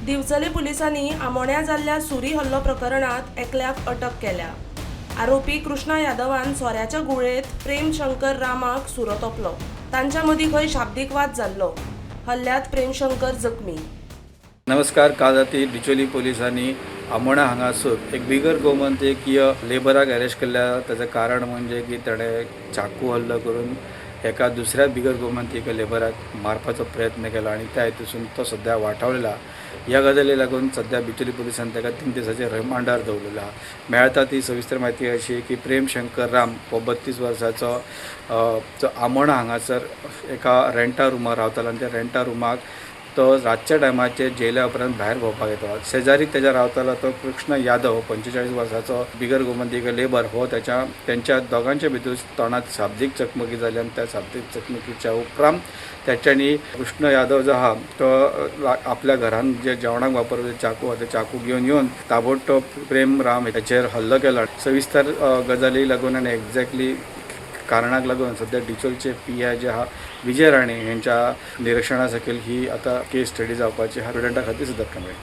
दिवचले पुलिसांनी आमोण्या जाल्ल्या सुरी हल्लो प्रकरणांत एकल्याक अटक केल्या. आरोपी कृष्णा यादवान सोऱ्याच्या गुळेंत प्रेमशंकर रामाक सुरो तोपलो. तांच्या मदीं खंय शाब्दीक वाद जाल्लो. हल्ल्यांत प्रेमशंकर जखमी. नमस्कार. काल राती डिचोली पोलिसांनी आमोणा हांगासर एक बिगर गोमंतकीय लेबराक अरेस्ट केल्ल्या. ताचें कारण म्हणजे की ताणें चाकू हल्लो करून एका दुसऱ्या बिगर गोमंतकीय लेबराक मारपाचो प्रयत्न केला आनी त्या हेतूसून तो सद्या वाटावलेला. ह्या गजाली लागून सद्या बिचोली पुलिसान ताका 3 दिसाचेर रिमांडार दवरलेला. मेळटा ती सविस्तर म्हायती अशी की प्रेम शंकर राम हो 32 वर्साचो, जो आमोणा हांगासर एका रेंटा रुमार रावतालो आनी त्या रेंटा रुमाक तो रातच्या टायमाचेर जेयल्या उपरांत भायर भोंवपाक येतालो. शेजारी तेज्या रावतालो तो कृष्ण यादव, 45 वर्साचो बिगर गोमंतकीय लेबर. हो तेच्या तेंच्या दोगांच्या भितर तोंडात शाब्दीक चकमकी जाली आनी त्या शाब्दीक चकमकीच्या उपरांत तेच्यांनी कृष्ण यादव जो आहा तो आपल्या घरान जे जेवणाक वापरपी चाकू आहा ते चाकू घेवन येवन ताबडतोब प्रेम राम हेचेर हल्लो केला. सविस्तर गजाली लागून आनी एग्जॅक्टली कारणाक लागून सद्या डिचोलचे पीआय जे आहा विजय राणे हेंच्या निरिक्षणा सकयल ही आतां केस स्टडी जावपाची आहा. स्टुडंटा खातीर सिद्धार्थ कांबळे.